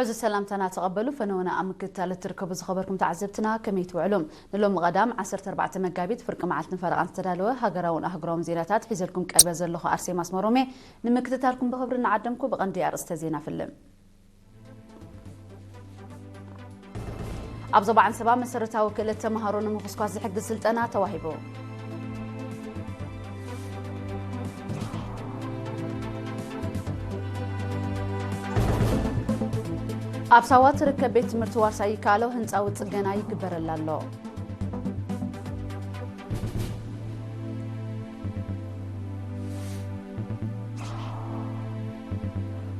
እዚ ሰላምታና ተቐበሉ። ፈነወና ኣብ ምክትታል እትርከቡ ዝኸበርኩም ተዓዘብትና ከመይ ትውዕሉ? ንሎሚ ቀዳም ዓሰርተ ኣርባዕተ መጋቢት ፍርቂ መዓልትን ፈረቓን ዝተዳለወ ሃገራውን ኣህጉራውን ዜናታት ሒዘልኩም ቀሪበ ዘለኹ ኣርሴማ ኣስመሮም እየ። ንምክትታልኩም ብኽብሪ እናዓደምኩ ብቐንዲ ኣርእስተ ዜና ፍልም። ኣብ ዞባ ዓንሰባ መሰረታዊ ክእለት ተምሃሮ ንምኹስኳስ ዝሕግዝ ስልጠና ተዋሂቡ። ኣብ ሳዋ ትርከብ ቤት ትምህርቲ ዋርሳይ ይከኣሎ ህንፃዊ ፅገና ይግበረላ ኣሎ።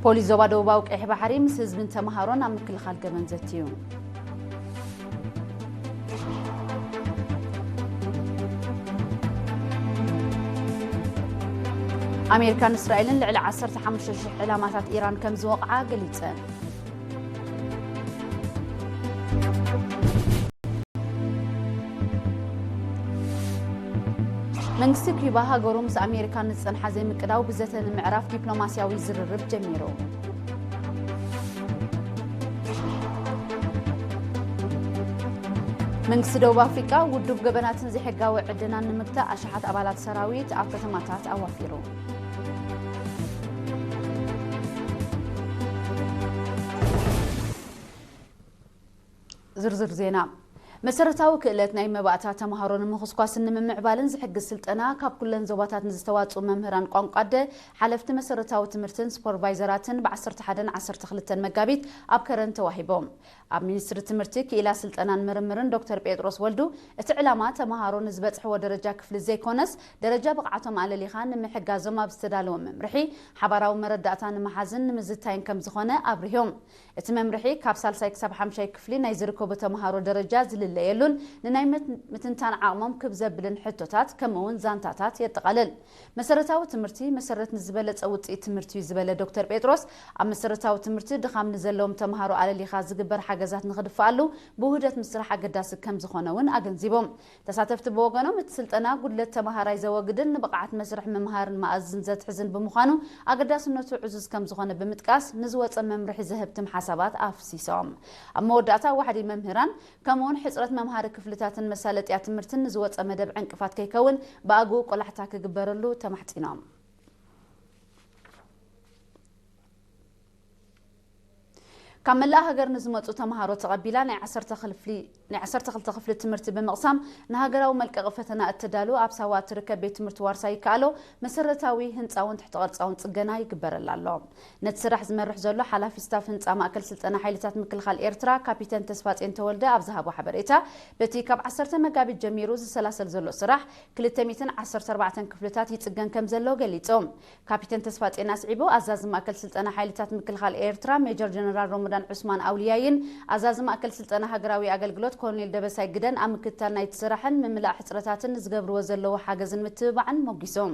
ፖሊስ ዞባ ደቡባዊ ቀይሕ ባሕሪ ምስ ህዝብን ተምሃሮን ኣብ ምክልኻል ገበን ዘትዩ። ኣሜሪካን እስራኤልን ልዕሊ ዓሰርተ ሓሙሽተ ሽሕ ዕላማታት ኢራን ከም ዝወቕዓ ገሊጸን። መንግስቲ ኪዩባ ሃገሩ ምስ ኣሜሪካ ንዝጸንሓ ዘይምቅዳው ብዘተ ንምዕራፍ ዲፕሎማስያዊ ዝርርብ ጀሚሩ። መንግስቲ ደቡብ ኣፍሪቃ ውዱብ ገበናትን ዘይሕጋዊ ዕደናን ንምግታእ ኣሽሓት ኣባላት ሰራዊት ኣብ ከተማታት ኣዋፊሩ። ዝርዝር ዜና። መሰረታዊ ክእለት ናይ መባእታ ተምሃሮ ንምኹስኳስን ንምምዕባልን ዝሕግዝ ስልጠና ካብ ኩለን ዞባታት ንዝተዋፅኡ መምህራን ቋንቋ ኣደ፣ ሓለፍቲ መሰረታዊ ትምህርትን ሱፐርቫይዘራትን ብ ዓሰርተ ሓደን ዓሰርተ ክልተን መጋቢት ኣብ ከረን ተዋሂቦም። ኣብ ሚኒስትሪ ትምህርቲ፣ ክኢላ ስልጠናን ምርምርን ዶክተር ጴጥሮስ ወልዱ፣ እቲ ዕላማ ተምሃሮ ንዝበፅሕዎ ደረጃ ክፍሊ ዘይኮነስ፣ ደረጃ ብቕዓቶም ኣለሊኻ ንምሕጋዞም ኣብ ዝተዳለወ መምርሒ ሓባራዊ መረዳእታ ንምሓዝን ንምዝታይን ከም ዝኾነ ኣብሪሆም። እቲ መምርሒ ካብ ሳልሳይ ክሳብ ሓምሻይ ክፍሊ ናይ ዝርከቡ ተምሃሮ ደረጃ ዝልለየሉን ንናይ ምት-፣ ምትንታን ዓቕሞም ክብ ዘብልን ሕቶታት ከምኡ እውን ዛንታታት የጠቓልል። መሰረታዊ ትምህርቲ መሰረት ንዝበለጸ ውጽኢት ትምህርቲ እዩ ዝበለ ዶክተር ጴጥሮስ፣ ኣብ መሰረታዊ ትምህርቲ ድኻም ንዘለዎም ተምሃሮ ኣለሊኻ ዝግበር ሓገዛት ንኽድፍኣሉ ብውህደት ምስራሕ ኣገዳሲ ከም ዝኾነ እውን ኣገንዚቦም። ተሳተፍቲ ብወገኖም፣ እቲ ስልጠና ጉድለት ተምሃራይ ዘወግድን ንብቕዓት መስርሕ ምምሃርን መኣዝን ዘትሕዝን ብምዃኑ ኣገዳስነቱ ዕዙዝ ከም ዝኾነ ብምጥቃስ፣ ንዝወጸ መምርሒ ዘህብትም ሓሳባት ኣፍሲሶም። ኣብ መወዳእታ፣ ዋሕዲ መምህራን ከምኡውን ሕጽረት መምሃሪ ክፍልታትን መሳለጥያ ትምህርትን ንዝወጸ መደብ ዕንቅፋት ከይከውን ብኣግኡ ቆላሕታ ክግበረሉ ተማሕጺኖም። ካብ መላእ ሃገር ንዝመጹ ተምሃሮ ተቐቢላ ናይ ዓሰርተ ክፍሊ፣ ናይ ዓሰርተ ክልተ ክፍሊ ትምህርቲ ብምቕሳም ንሃገራዊ መልቀቒ ፈተና እተዳሉ ኣብ ሳዋ እትርከብ ቤት ትምህርቲ ዋርሳይ ይከኣሎ መሰረታዊ ህንፃውን ትሕተ ቅርፃውን ጽገና ይግበረላ ኣሎ። ነቲ ስራሕ ዝመርሕ ዘሎ ሓላፊ ስታፍ ህንፃ ማእከል ስልጠና ሓይልታት ምክልኻል ኤርትራ ካፒተን ተስፋጼን ተወልደ ኣብ ዝሃቦ ሓበሬታ፣ በቲ ካብ ዓሰርተ መጋቢት ጀሚሩ ዝሰላሰል ዘሎ ስራሕ ክልተ ሚእትን ዓሰርተ ኣርባዕተን ክፍልታት ይጽገን ከም ዘሎ ገሊጾም። ካፒተን ተስፋጼን ኣስዒቡ፣ ኣዛዚ ማእከል ስልጠና ሓይልታት ምክልኻል ኤርትራ ሜጀር ጀነራል ሮሞዳን ዑስማን ኣውልያይን ኣዛዚ ማእከል ስልጠና ሃገራዊ ኣገልግሎት ኮሎኔል ደበሳይ ግደን ኣብ ምክትታል ናይቲ ስራሕን ምምላእ ሕጽረታትን ንዝገብርዎ ዘለዉ ሓገዝን ምትብባዕን ሞጊሶም።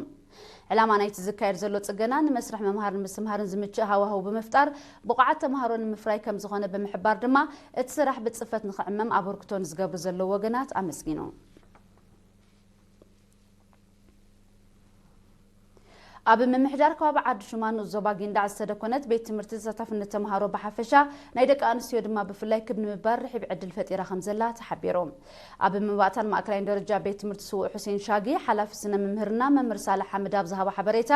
ዕላማ ናይቲ ዝካየድ ዘሎ ጽገና ንመስርሕ ምምሃርን ምስትምሃርን ዝምችእ ሃዋህው ብምፍጣር ብቑዓት ተምሃሮ ንምፍራይ ከም ዝኾነ ብምሕባር ድማ እቲ ስራሕ ብጽፈት ንኽዕመም ኣበርክቶ ንዝገብሩ ዘለዉ ወገናት ኣመስጊኑ። ኣብ ምምሕዳር ከባቢ ዓዲ ሹማ ንኡስ ዞባ ጊንዳዕ ዝተደኮነት ቤት ትምህርቲ ተሳታፍነት ተምሃሮ ብሓፈሻ ናይ ደቂ ኣንስትዮ ድማ ብፍላይ ክብ ንምባል ርሒብ ዕድል ፈጢራ ከም ዘላ ተሓቢሩ። ኣብ መባእታን ማእከላይን ደረጃ ቤት ትምህርቲ ስዉእ ሑሴን ሻጊ ሓላፊ ስነ ምምህርና መምህር ሳልሕ ሓምድ ኣብ ዝሃቦ ሓበሬታ፣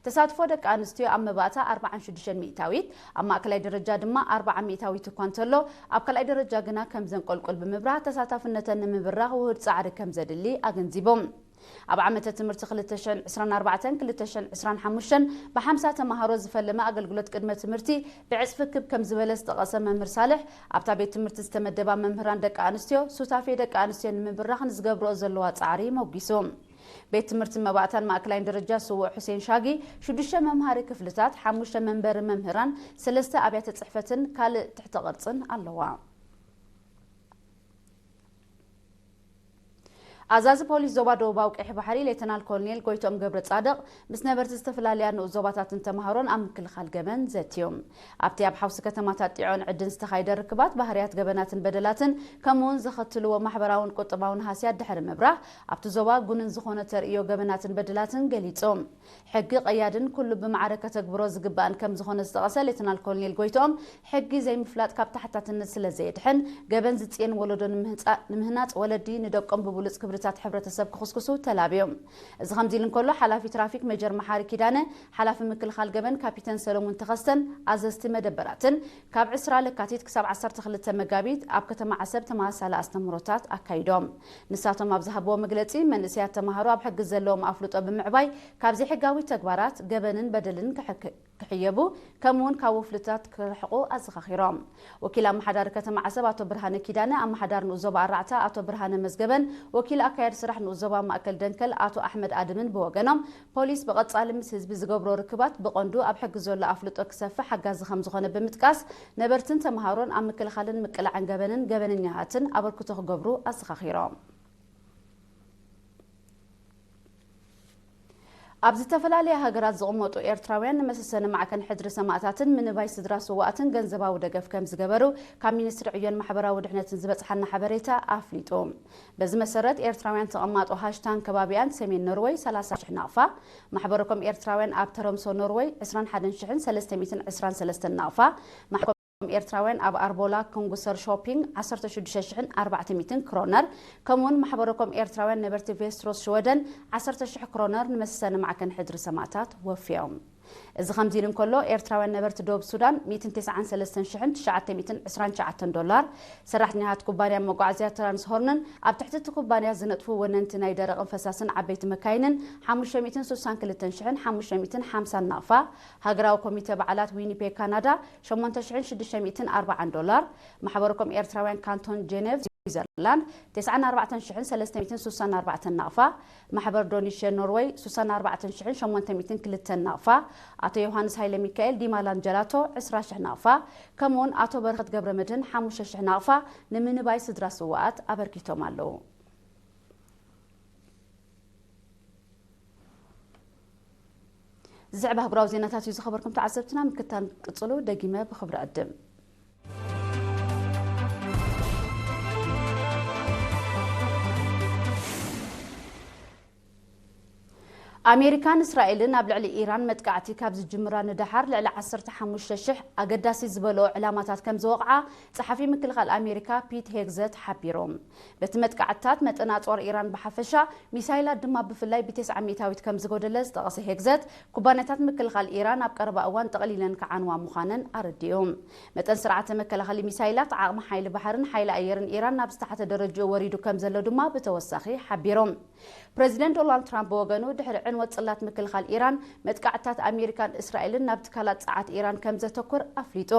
ተሳትፎ ደቂ ኣንስትዮ ኣብ መባእታ ኣርብዓን ሽዱሽተን ሚእታዊት፣ ኣብ ማእከላይ ደረጃ ድማ ኣርብዓ ሚእታዊት እኳ እንተሎ፣ ኣብ ካልኣይ ደረጃ ግና ከም ዘንቆልቁል ብምብራህ ተሳታፍነተን ንምብራኽ ውሁድ ጻዕሪ ከም ዘድሊ ኣገንዚቦም። ኣብ ዓመተ ትምህርቲ ክልተ ሽሕን ዕስራን ኣርባዕተን ክልተ ሽሕን ዕስራን ሓሙሽተን ብሓምሳ ተምሃሮ ዝፈለመ ኣገልግሎት ቅድመ ትምህርቲ ብዕጽፊ ክብ ከም ዝበለ ዝጠቐሰ መምህር ሳልሕ፣ ኣብታ ቤት ትምህርቲ ዝተመደባ መምህራን ደቂ ኣንስትዮ ሱታፌ ደቂ ኣንስትዮ ንምብራኽ ንዝገብርኦ ዘለዋ ጻዕሪ ሞጊሱ። ቤት ትምህርቲ መባእታን ማእከላይን ደረጃ ስዉእ ሑሴን ሻጊ ሽዱሽተ መምሃሪ ክፍልታት፣ ሓሙሽተ መንበሪ መምህራን፣ ሰለስተ ኣብያተ ጽሕፈትን ካልእ ትሕተ ቅርጽን ኣለዋ። ኣዛዚ ፖሊስ ዞባ ደቡባዊ ቀይሕ ባሕሪ ሌተናል ኮሎኔል ጎይትኦም ገብረ ጻድቕ ምስ ነበርቲ ዝተፈላለያ ንኡስ ዞባታትን ተምሃሮን ኣብ ምክልኻል ገበን ዘትዮም። ኣብቲ ኣብ ሓውሲ ከተማታት ጢዖን ዕድን ዝተኻየደ ርክባት ባህርያት ገበናትን በደላትን ከምኡውን ዘኸትልዎ ማሕበራውን ቁጠባውን ሃስያት ድሕሪ ምብራህ ኣብቲ ዞባ ጉንን ዝኾነ ተርእዮ ገበናትን በደላትን ገሊጾም። ሕጊ ቀያድን ኩሉ ብማዕረ ከተግብሮ ዝግባእን ከም ዝኾነ ዝጠቐሰ ሌተናል ኮሎኔል ጎይትኦም፣ ሕጊ ዘይምፍላጥ ካብ ተሓታትነት ስለ ዘየድሕን፣ ገበን ዝጽየን ወለዶ ንምህንጻ-፣ ንምህናጽ ወለዲ ንደቆም ብብሉጽ ክብርታት ሕብረተሰብ ክኹስኩሱ ተላብዮም። እዚ ከምዚ ኢሉ እንከሎ፣ ሓላፊ ትራፊክ ሜጀር መሓሪ ኪዳነ፣ ሓላፊ ምክልኻል ገበን ካፒተን ሰሎሙን ተኸስተን ኣዘዝቲ መደበራትን ካብ ዕስራ ለካቲት ክሳብ ዓሰርተ ክልተ መጋቢት ኣብ ከተማ ዓሰብ ተመሳሳሊ ኣስተምህሮታት ኣካይዶም። ንሳቶም ኣብ ዝሃብዎ መግለጺ፣ መንእሰያት ተምሃሮ ኣብ ሕጊ ዘለዎም ኣፍልጦ ብምዕባይ ካብ ዘይሕጋዊ ተግባራት፣ ገበንን በደልን ክሕክ-፣ ክሕየቡ፣ ከምኡውን ካብ ወፍልታት ክርሕቑ ኣዘኻኺሮም። ወኪል ኣመሓዳሪ ከተማ ዓሰብ ኣቶ ብርሃነ ኪዳነ፣ ኣመሓዳሪ ንኡስ ዞባ ኣራዕታ ኣቶ ብርሃነ መዝገበን ወኪል ኣካያዲ ስራሕ ንኡስ ዞባ ማእከል ደንከል ኣቶ ኣሕመድ ኣድምን ብወገኖም፣ ፖሊስ ብቐጻሊ ምስ ህዝቢ ዝገብሮ ርክባት ብቐንዱ ኣብ ሕጊ ዘሎ ኣፍልጦ ክሰፍሕ ሓጋዚ ከም ዝኾነ ብምጥቃስ፣ ነበርትን ተምሃሮን ኣብ ምክልኻልን ምቅላዕን ገበንን ገበነኛታትን ኣበርክቶ ክገብሩ ኣዘኻኺሮም። ኣብ ዝተፈላለያ ሃገራት ዝቕመጡ ኤርትራውያን ንመሰሰኒ ማዕከን ሕድሪ ሰማእታትን ምንባይ ስድራ ስዋኣትን ገንዘባዊ ደገፍ ከም ዝገበሩ ካብ ሚኒስትሪ ዕዮን ማሕበራዊ ድሕነትን ዝበጽሓና ሓበሬታ ኣፍሊጡ። በዚ መሰረት፣ ኤርትራውያን ተቐማጦ ሃሽታን ከባቢኣን ሰሜን ኖርወይ ሰላሳ ሽሕ ናቕፋ፣ ማሕበረኮም ኤርትራውያን ኣብ ተረምሶ ኖርወይ ዕስራን ሓደን ሽሕን ሰለስተ ሚእትን ዕስራን ሰለስተን ናቕፋ፣ ማሕበረኮም ኤርትራውያን ኣብ ኣርቦላ ኮንጉሰር ሾፒንግ ዓሰርተ ሽዱሽተ ሽሕን ኣርባዕተ ሚእትን ክሮነር፣ ከምኡውን ማሕበረኮም ኤርትራውያን ነበርቲ ቬስትሮስ ሽወደን ዓሰርተ ሽሕ ክሮነር ንመሰሰኒ ማዕከን ሕድሪ ሰማእታት ወፍዮም። እዚ ከምዚ ኢሉ እንከሎ፣ ኤርትራውያን ነበርቲ ደቡብ ሱዳን ሚእትን ተስዓን ሰለስተን ሽሕን ትሽዓተ ሚእትን ዕስራን ትሽዓተን ዶላር፣ ሰራሕተኛታት ኩባንያ መጓዓዝያ ትራንስሆርንን ኣብ ትሕቲ እቲ ኩባንያ ዝነጥፉ ወነንቲ ናይ ደረቕን ፈሳስን ዓበይቲ መካይንን ሓሙሽተ ሚእትን ስሳን ክልተን ሽሕን ሓሙሽተ ሚእትን ሓምሳን ናቕፋ፣ ሃገራዊ ኮሚተ በዓላት ዊኒፔግ ካናዳ ሸሞንተ ሽሕን ሽዱሽተ ሚእትን ኣርባዓን ዶላር፣ ማሕበረኮም ኤርትራውያን ካንቶን ጄኔቭ ስዊዘርላንድ ተስዓን ኣርባዕተን ሽሕን ሰለስተ ሚእትን ስሳን ኣርባዕተን ናቕፋ፣ ማሕበር ዶኒሸ ኖርወይ ስሳን ኣርባዕተን ሽሕን ሸሞንተ ሚእትን ክልተን ናቕፋ፣ ኣቶ ዮሃንስ ሃይለ ሚካኤል ዲማላንድ ጀላቶ ዕስራ ሽሕ ናቕፋ፣ ከምኡውን ኣቶ በረኸት ገብረ መድህን ሓሙሽተ ሽሕ ናቕፋ ንምንባይ ስድራ ስውኣት ኣበርኪቶም ኣለዉ። ዝስዕብ ኣህጉራዊ ዜናታት እዩ ዝኸበርኩም ተዓዘብትና፣ ምክታን ቅጽሉ። ደጊመ ብኽብሪ ዕድም። ኣሜሪካን እስራኤልን ኣብ ልዕሊ ኢራን መጥቃዕቲ ካብ ዝጅምራ ንደሓር፣ ልዕሊ ዓሰርተ ሓሙሽተ ሽሕ ኣገዳሲ ዝበልኦ ዕላማታት ከም ዝወቕዓ ጸሓፊ ምክልኻል ኣሜሪካ ፒት ሄግዘት ሓቢሩ። በቲ መጥቃዕትታት፣ መጠን ኣጽዋር ኢራን ብሓፈሻ፣ ሚሳይላት ድማ ብፍላይ ብተስዓ ሚእታዊት ከም ዝጎደለ ዝጠቐሰ ሄግዘት፣ ኩባንያታት ምክልኻል ኢራን ኣብ ቀረባ እዋን ጠቕሊለን ክዓንዋ ምዃነን ኣረዲኡ። መጠን ስርዓተ መከላኸሊ ሚሳይላት፣ ዓቕሚ ሓይሊ ባሕርን ሓይሊ ኣየርን ኢራን ናብ ዝተሓተ ደረጃኡ ወሪዱ ከም ዘሎ ድማ ብተወሳኺ ሓቢሩ። ፕረዚደንት ዶናልድ ትራምፕ ብወገኑ፣ ድሕሪ ዕንወት ጽላት ምክልኻል ኢራን፣ መጥቃዕትታት ኣሜሪካን እስራኤልን ናብ ትካላት ጸዓት ኢራን ከም ዘተኩር ኣፍሊጡ።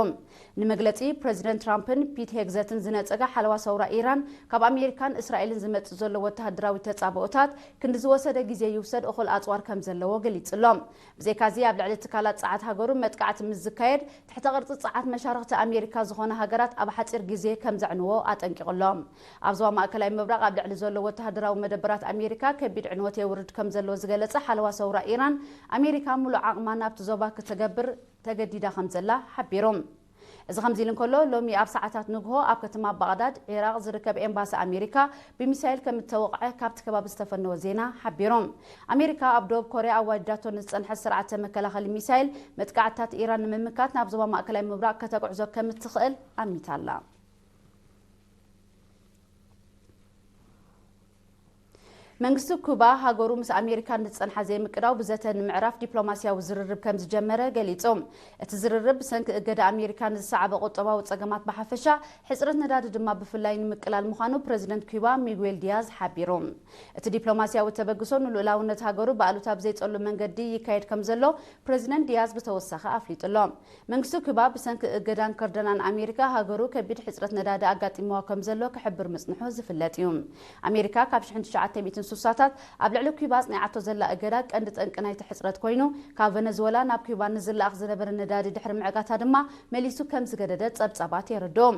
ንመግለጺ ፕረዚደንት ትራምፕን ፒት ሄግዘትን ዝነጸገ ሓለዋ ሰውራ ኢራን፣ ካብ ኣሜሪካን እስራኤልን ዝመጽእ ዘሎ ወተሃደራዊ ተጻብኦታት ክንዲ ዝወሰደ ግዜ ይውሰድ፣ እኹል ኣጽዋር ከም ዘለዎ ገሊጹ ኣሎ። ብዘይካዚ፣ ኣብ ልዕሊ ትካላት ጸዓት ሃገሩ መጥቃዕቲ ምስ ዝካየድ፣ ትሕተ ቅርጺ ጸዓት መሻርኽቲ ኣሜሪካ ዝኾና ሃገራት ኣብ ሓጺር ግዜ ከም ዘዕንዎ ኣጠንቂቑ ኣሎ። ኣብ ዞባ ማእከላይ ምብራቕ ኣብ ልዕሊ ዘሎ ወተሃደራዊ መደበራት ኣሜሪካ ከቢድ ዕንወት የውርድ ከም ዘሎ ዝገለጸ ሓለዋ ሰውራ ኢራን፣ ኣሜሪካ ሙሉእ ዓቕማ ናብቲ ዞባ ክትገብር ተገዲዳ ከም ዘላ ሓቢሩ። እዚ ከምዚ ኢሉ እንከሎ፣ ሎሚ ኣብ ሰዓታት ንግሆ ኣብ ከተማ ባቕዳድ፣ ዒራቕ ዝርከብ ኤምባሲ ኣሜሪካ ብሚሳይል ከም እተወቕዐ ካብቲ ከባቢ ዝተፈነወ ዜና ሓቢሩ። ኣሜሪካ ኣብ ደቡብ ኮርያ ኣዋዲዳቶ ንዝጸንሐት ስርዓተ መከላኸሊ ሚሳይል፣ መጥቃዕትታት ኢራን ንምምካት ናብ ዞባ ማእከላይ ምብራቕ ከተጉዕዞ ከም እትኽእል ኣሚታ ኣላ። መንግስቲ ኩባ፣ ሃገሩ ምስ ኣሜሪካ ንዝጸንሓ ዘይምቅዳው ብዘተ ንምዕራፍ ዲፕሎማስያዊ ዝርርብ ከም ዝጀመረ ገሊጹ። እቲ ዝርርብ ብሰንኪ እገዳ ኣሜሪካ ንዝሰዓበ ቁጠባዊ ጸገማት ብሓፈሻ፣ ሕጽረት ነዳዲ ድማ ብፍላይ ንምቅላል ምዃኑ ፕረዚደንት ኩባ ሚጉዌል ዲያዝ ሓቢሩ። እቲ ዲፕሎማስያዊ ተበግሶ ንልኡላውነት ሃገሩ ብኣሉታ ብዘይጸሉ መንገዲ ይካየድ ከም ዘሎ ፕረዚደንት ዲያዝ ብተወሳኺ ኣፍሊጡ ኣሎ። መንግስቲ ኩባ ብሰንኪ እገዳን ከርደናን ኣሜሪካ ሃገሩ ከቢድ ሕጽረት ነዳዲ ኣጋጢምዋ ከም ዘሎ ክሕብር ምጽንሑ ዝፍለጥ እዩ። ኣሜሪካ ካብ ሽሕን ትሽዓተ ሚእትን ሱሳታት ኣብ ልዕሊ ኩባ ኣጽኒዓቶ ዘላ እገዳ ቀንዲ ጠንቂ ናይቲ ሕጽረት ኮይኑ፣ ካብ ቨነዝወላ ናብ ኩባ ንዝለኣኽ ዝነበረ ነዳዲ ድሕሪ ምዕጋታ ድማ መሊሱ ከም ዝገደደ ጸብጻባት የረድኡ።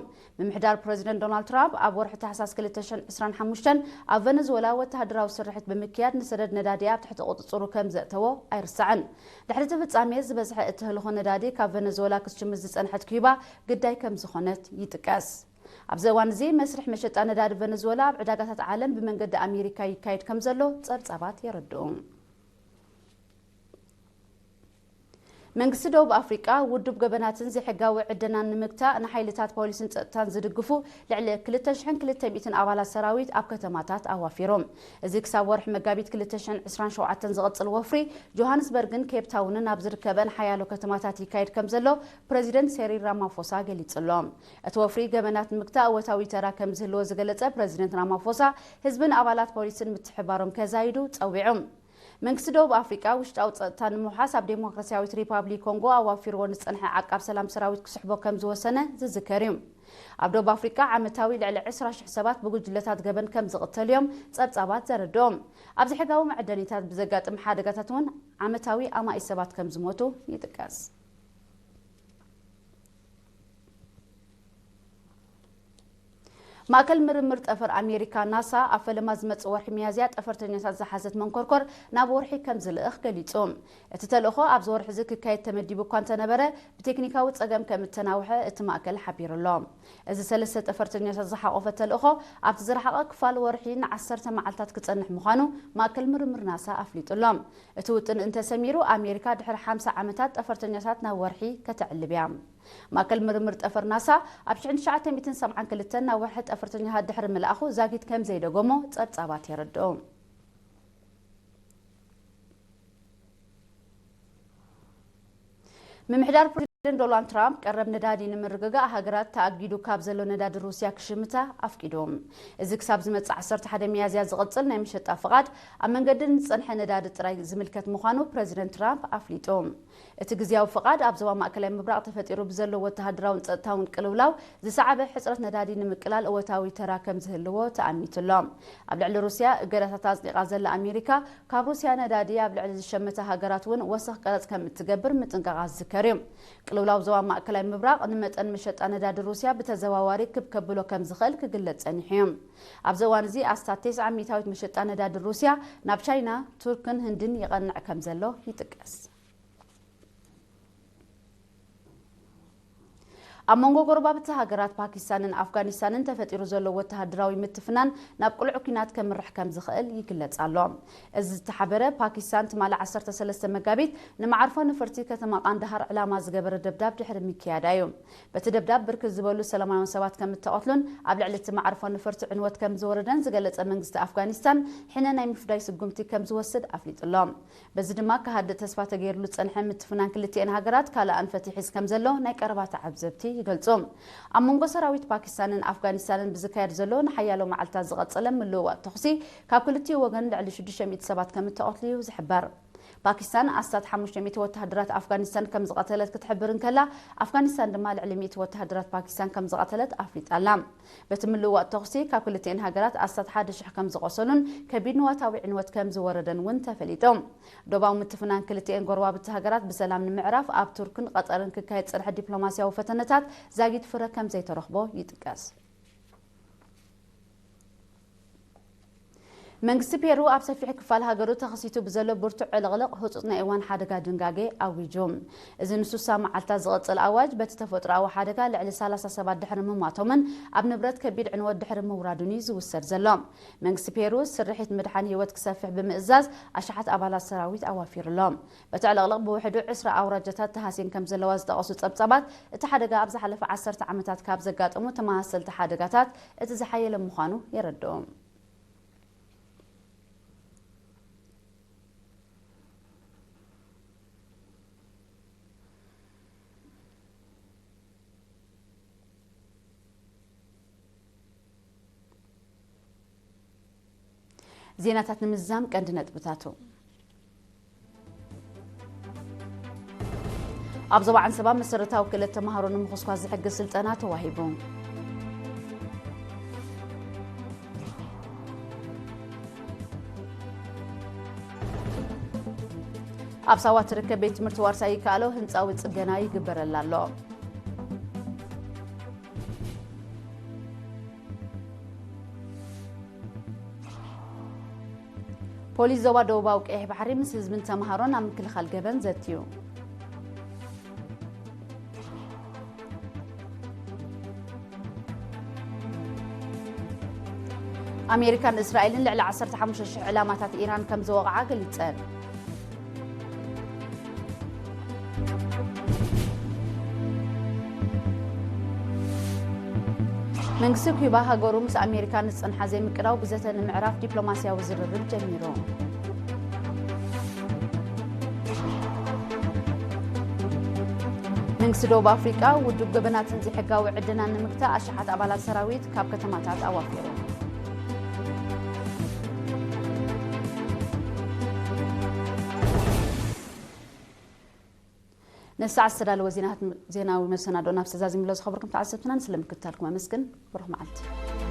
ምምሕዳር ፕረዚደንት ዶናልድ ትራምፕ ኣብ ወርሒ ታሕሳስ ክልተ ሽሕን ዕስራን ሓሙሽተን ኣብ ቨነዝወላ ወተሃደራዊ ስርሒት ብምክያድ ንሰደድ ነዳዲ ኣብ ትሕቲ ቁጽጽሩ ከም ዘእተዎ ኣይርሳዕን። ድሕሪ እቲ ፍጻሜ ዝበዝሐ እትህልኾ ነዳዲ ካብ ቨነዝወላ ክትሽምት ዝጸንሐት ኩባ ግዳይ ከም ዝኾነት ይጥቀስ። ኣብዚ እዋን እዚ መስርሕ መሸጣ ነዳዲ ቨነዝወላ ኣብ ዕዳጋታት ዓለም ብመንገዲ ኣሜሪካ ይካየድ ከም ዘሎ ጸብጻባት የረድኡ። መንግስቲ ደቡብ ኣፍሪቃ ውዱብ ገበናትን ዘይሕጋዊ ዕደናን ንምግታእ ንሓይልታት ፖሊስን ጸጥታን ዝድግፉ ልዕሊ ክልተ ሽሕን ክልተ ሚእትን ኣባላት ሰራዊት ኣብ ከተማታት ኣዋፊሮም። እዚ ክሳብ ወርሒ መጋቢት ክልተ ሽሕን ዕስራን ሸውዓተን ዝቕጽል ወፍሪ ጆሃንስበርግን ኬፕ ታውንን ኣብ ዝርከበን ሓያሎ ከተማታት ይካየድ ከም ዘሎ ፕረዚደንት ሴሪል ራማፎሳ ገሊጹ ኣሎ። እቲ ወፍሪ ገበናት ንምግታእ እወታዊ ተራ ከም ዝህልዎ ዝገለጸ ፕረዚደንት ራማፎሳ ህዝብን ኣባላት ፖሊስን ምትሕባሮም ከዛይዱ ጸዊዑ። መንግስቲ ደቡብ ኣፍሪቃ ውሽጣዊ ጸጥታ ንምውሓስ ኣብ ዴሞክራሲያዊት ሪፓብሊክ ኮንጎ ኣዋፊርዎ ንዝጸንሐ ዓቃብ ሰላም ሰራዊት ክስሕቦ ከም ዝወሰነ ዝዝከር እዩ። ኣብ ደቡብ ኣፍሪቃ ዓመታዊ ልዕሊ ዕስራ ሽሕ ሰባት ብጉጅለታት ገበን ከም ዝቕተሉ እዮም ጸብጻባት ዘረድኦም። ኣብ ዘይሕጋዊ መዕደኒታት ብዘጋጥም ሓደጋታት እውን ዓመታዊ ኣማኢት ሰባት ከም ዝሞቱ ይጥቀስ። ማእከል ምርምር ጠፈር ኣሜሪካ ናሳ ኣብ ፈለማ ዝመጽእ ወርሒ ሚያዝያ ጠፈርተኛታት ዝሓዘት መንኮርኮር ናብ ወርሒ ከም ዝልእኽ ገሊጹ። እቲ ተልእኾ ኣብዚ ወርሒ እዚ ክካየድ ተመዲቡ እኳ እንተነበረ፣ ብቴክኒካዊ ጸገም ከም እተናውሐ እቲ ማእከል ሓቢሩ ኣሎ። እዚ ሰለስተ ጠፈርተኛታት ዝሓቖፈ ተልእኾ ኣብቲ ዝረሓቐ ክፋል ወርሒ ንዓሰርተ መዓልታት ክጸንሕ ምዃኑ ማእከል ምርምር ናሳ ኣፍሊጡ ኣሎ። እቲ ውጥን እንተሰሚሩ፣ ኣሜሪካ ድሕሪ ሓምሳ ዓመታት ጠፈርተኛታት ናብ ወርሒ ከተዕልብ እያ። ማእከል ምርምር ጠፈር ናሳ ኣብ ሽሕን ትሽዓተ ሚእትን ሰብዓን ክልተን ናብ ወርሒ ጠፈርተኛታት ድሕሪ ምልኣኹ ዛጊት ከም ዘይደገሞ ጸብጻባት የረድኡ። ምምሕዳር ፕረዚደንት ዶናልድ ትራምፕ ቀረብ ነዳዲ ንምርግጋእ ሃገራት ተኣጊዱ ካብ ዘሎ ነዳዲ ሩስያ ክሽምታ ኣፍቂዱ። እዚ ክሳብ ዝመጽእ ዓሰርተ ሓደ ሚያዝያ ዝቕጽል ናይ መሸጣ ፍቓድ ኣብ መንገዲ ንዝጸንሐ ነዳዲ ጥራይ ዝምልከት ምዃኑ ፕረዚደንት ትራምፕ ኣፍሊጡ። እቲ ግዝያዊ ፍቓድ ኣብ ዞባ ማእከላይ ምብራቕ ተፈጢሩ ብዘሎ ወተሃደራውን ጸጥታውን ቅልውላው ዝሰዓበ ሕጽረት ነዳዲ ንምቅላል እወታዊ ተራ ከም ዝህልዎ ተኣሚቱ ኣሎ። ኣብ ልዕሊ ሩስያ እገዳታት ኣጽዲቓ ዘላ ኣሜሪካ፣ ካብ ሩስያ ነዳዲ ኣብ ልዕሊ ዝሸመታ ሃገራት እውን ወሰኽ ቀረጽ ከም እትገብር ምጥንቃቓ ዝዝከር እዩ። ቅልውላው ዞባ ማእከላይ ምብራቕ ንመጠን መሸጣ ነዳዲ ሩስያ ብተዘዋዋሪ ክብ ከብሎ ከም ዝኽእል ክግለጽ ጸኒሑ እዩ። ኣብዚ እዋን እዚ ኣስታት ተስዓ ሚእታዊት መሸጣ ነዳዲ ሩስያ ናብ ቻይና፣ ቱርክን ህንድን ይቐንዕ ከም ዘሎ ይጥቀስ። ኣብ መንጎ ጎረባብቲ ሃገራት ፓኪስታንን ኣፍጋኒስታንን ተፈጢሩ ዘሎ ወተሃደራዊ ምትፍናን ናብ ቅሉዕ ኲናት ከምርሕ ከም ዝኽእል ይግለጽ ኣሎ። እዚ ዝተሓበረ፣ ፓኪስታን ትማሊ ዓሰርተ ሰለስተ መጋቢት ንመዓርፎ ነፈርቲ ከተማ ቃንዳሃር ዕላማ ዝገበረ ደብዳብ ድሕሪ ምክያዳ እዩ። በቲ ደብዳብ ብርክት ዝበሉ ሰላማውያን ሰባት ከም እተቐትሉን ኣብ ልዕሊ እቲ መዓርፎ ነፈርቲ ዕንወት ከም ዝወረደን ዝገለጸ መንግስቲ ኣፍጋኒስታን፣ ሕነ ናይ ምፍዳይ ስጉምቲ ከም ዝወስድ ኣፍሊጡ ኣሎ። በዚ ድማ ክሃድእ ተስፋ ተገይርሉ ዝጸንሐ ምትፍናን ክልቲኤን ሃገራት ካልእ ኣንፈት ይሕዝ ከም ዘሎ ናይ ቀረባ ተዓዘብቲ ይገልጹ። ኣብ መንጎ ሰራዊት ፓኪስታንን ኣፍጋኒስታንን ብዝካየድ ዘሎ ንሓያሎ መዓልታት ዝቐጸለ ምልውዋጥ ተኹሲ፣ ካብ ክልቲኡ ወገን ልዕሊ ሽዱሽተ ሚእቲ ሰባት ከም እተቐትሉ እዩ ዝሕበር። ፓኪስታን ኣስታት ሓሙሽተ ሚእቲ ወተሃደራት ኣፍጋኒስታን ከም ዝቐተለት ክትሕብር እንከላ፣ ኣፍጋኒስታን ድማ ልዕሊ ሚእቲ ወተሃደራት ፓኪስታን ከም ዝቐተለት ኣፍሊጣ ኣላ። በቲ ምልውዋጥ ተኹሲ ካብ ክልቲኤን ሃገራት ኣስታት ሓደ ሽሕ ከም ዝቖሰሉን ከቢድ ንዋታዊ ዕንወት ከም ዝወረደን እውን ተፈሊጡ። ዶባዊ ምትፍናን ክልቲኤን ጎረባብቲ ሃገራት ብሰላም ንምዕራፍ ኣብ ቱርክን ቀጠርን ክካየድ ዝጸንሐ ዲፕሎማስያዊ ፈተነታት ዛጊት ፍረ ከም ዘይተረኽቦ ይጥቀስ። መንግስቲ ፔሩ ኣብ ሰፊሕ ክፋል ሃገሩ ተኸሲቱ ብዘሎ ብርቱዕ ዕልቕልቕ ህጹጽ ናይ እዋን ሓደጋ ድንጋጌ ኣዊጁ። እዚ ንስሳ መዓልታት ዝቕጽል ኣዋጅ በቲ ተፈጥሮኣዊ ሓደጋ ልዕሊ ሰላሳ ሰባት ድሕሪ ምሟቶምን ኣብ ንብረት ከቢድ ዕንወት ድሕሪ ምውራዱን እዩ ዝውሰድ ዘሎ። መንግስቲ ፔሩ ስርሒት ምድሓን ህይወት ክሰፍሕ ብምእዛዝ ኣሽሓት ኣባላት ሰራዊት ኣዋፊሩ ኣሎ። በቲ ዕልቕልቕ ብውሕዱ ዕስራ ኣውራጃታት ተሃስየን ከም ዘለዋ ዝጠቐሱ ጸብጻባት፣ እቲ ሓደጋ ኣብ ዝሓለፈ ዓሰርተ ዓመታት ካብ ዘጋጠሙ ተመሳሰልቲ ሓደጋታት እቲ ዝሓየለ ምዃኑ የረድኡ። ዜናታት ንምዝዛም ቀንዲ ነጥብታቱ። ኣብ ዞባ ዓንሰባ መሰረታዊ ክእለት ተምሃሮ ንምኹስኳስ ዝሕግዝ ስልጠና ተዋሂቡ። ኣብ ሳዋ ትርከብ ቤት ትምህርቲ ዋርሳይ ይከኣሎ ህንፃዊ ፅገና ይግበረላ ኣሎ። ፖሊስ ዞባ ደቡባዊ ቀይሕ ባሕሪ ምስ ህዝብን ተምሃሮን ኣብ ምክልኻል ገበን ዘትዩ። ኣሜሪካን እስራኤልን ልዕሊ ዓሰርተ ሓሙሽተ ሽሕ ዕላማታት ኢራን ከም ዝወቕዓ ገሊጸን። መንግስቲ ኩባ ሃገሩ ምስ ኣሜሪካ ንዝጸንሓ ዘይምቅዳው ብዘተ ንምዕራፍ ዲፕሎማስያዊ ዝርርብ ጀሚሩ። መንግስቲ ደቡብ ኣፍሪቃ ውዱብ ገበናትን ዘይሕጋዊ ዕደናን ንምግታእ ኣሽሓት ኣባላት ሰራዊት ካብ ከተማታት ኣዋፊሩ። ነዚ ሰዓት ዝተዳለወ ዜናታት፣ ዜናዊ መሰናዶ ናብ ዝተዛዚምሎ ዝኸበርኩም ተዓዘብትና ስለምክትታልኩም ኣመስግን። ብሩኽ መዓልቲ።